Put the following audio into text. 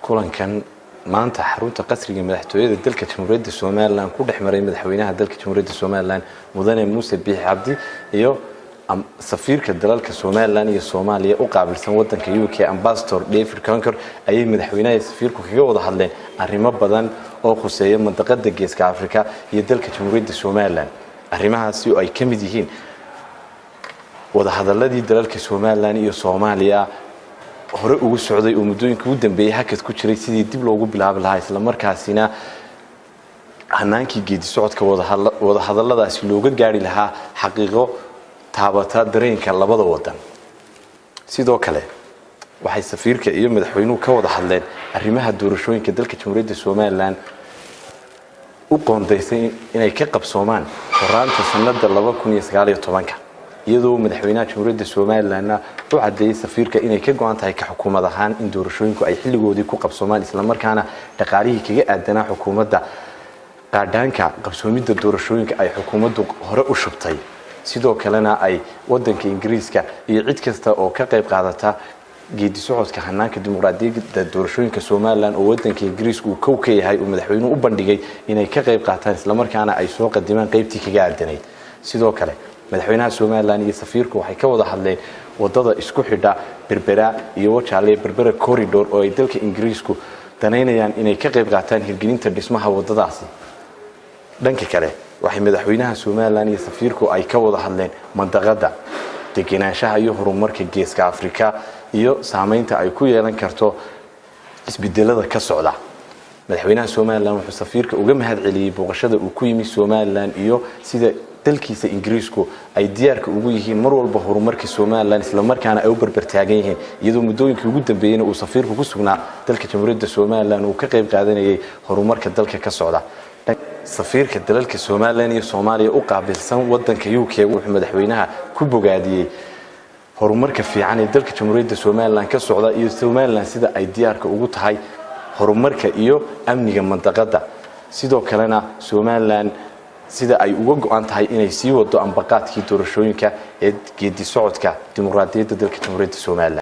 Kulankan maanta xarunta qasriga madaxtooyada dalka Jamhuuriyadda Somaliland ku dhex maray madaxweynaha dalka Jamhuuriyadda Somaliland Mudane Muuse Biixi Cabdi iyo safiirka dalalka Somaliland iyo Soomaaliya u qaabilsan wadanka UK, Ambassador David Concar, ayay madaxweynaha safiirku kaga wada hadleen arrimo badan oo khuseeya mandaqada Geeska Afrika iyo dalka Jamhuuriyadda Somaliland. Arrimahaasi oo ay ka mid yihiin wadahadaladii dalalka Somaliland iyo Soomaaliya hore ugu socday oo muddooyinka ugu dambeeyey hakad ku jiray, sidii dib loogu bilaabi lahaa, islamarkaasina hanaankii geedi socodka wadahadaladaasi looga gaari lahaa xaqiiqo taabata dareenka labada wadan. Sidoo kale waxay safiirka iyo madaxweynuhu ka wada hadleen arrimaha doorashooyinka dalka Jamhuuriyadda Somaliland u qoondaysay inay ka qabsoomaan horaanta sanada 2019-ka, iyadoo madaxweynaha Jamhuuriyadda Somalilandna u caddeeyey safiirka inay ka go-an tahay ka xukuumad ahaan in doorashooyinku ay xilligoodii ku qabsoomaan, islamarkaana dhaqaalihii kaga aadanaa xukuumadda qaadhaanka qabsoomidda doorashooyinka ay xukuumaddu hore u shubtay. Sidoo kalena ay wadanka Ingiriiska iyo cid kasta oo ka qayb qaadata geedi socodka hanaanka dimuqraadiyadda doorashooyinka Somaliland oo wadanka Ingiriiska uu kow ka yahay uu madaxweynuhu u bandhigay inay ka qayb qaataan, islamarkaana ay soo qadimaan qaybtii kaga aadanayd. Sidoo kale madaxweynaha Somaliland iyo safiirku waxay ka wada hadleen wadada isku xidha Berbera iyo Wajaale, Berbera Corridor, oo ay dalka Ingiriisku danaynayaan inay ka qayb qaataan hirgelinta dhismaha wadadaasi. Dhanka kale waxay madaxweynaha Somaliland iyo safiirku ay ka wada hadleen mandaqada degenaanshaha iyo horumarka Geeska Afrika iyo saameynta ay ku yeelan karto isbedelada ka socda. Madaxweynaha Somaliland wuxuu safiirka uga mahad celiyey booqashada uu ku yimi Somaliland iyo sida dalkiisa Ingiriisku ay diyaarka ugu yihiin mar walba horumarka Somaliland, islamarkaana ay u berbertaagan yihiin, iyadoo muddooyinkii ugu dambeeyeyna uu safiirku ku sugnaa dalka Jamhuuriyadda Somaliland uu ka qayb qaadanayay horumarka dalka ka socda. Safiirka dalalka Somaliland iyo Soomaaliya u qaabilsan wadanka UK wuxuu madaxweynaha ku bogaadiyey horumarka fiican ee dalka Jamhuuriyadda Somaliland ka socda iyo Somaliland sida ay diyaarka ugu tahay horumarka iyo amniga mandaqada. Sidoo kalena Somaliland sida ay uga go-an tahay inay sii wado ambaqaadkii doorashooyinka ee geedi socodka dimuqraadiyadda dalka Jamhuuriyadda Somaliland.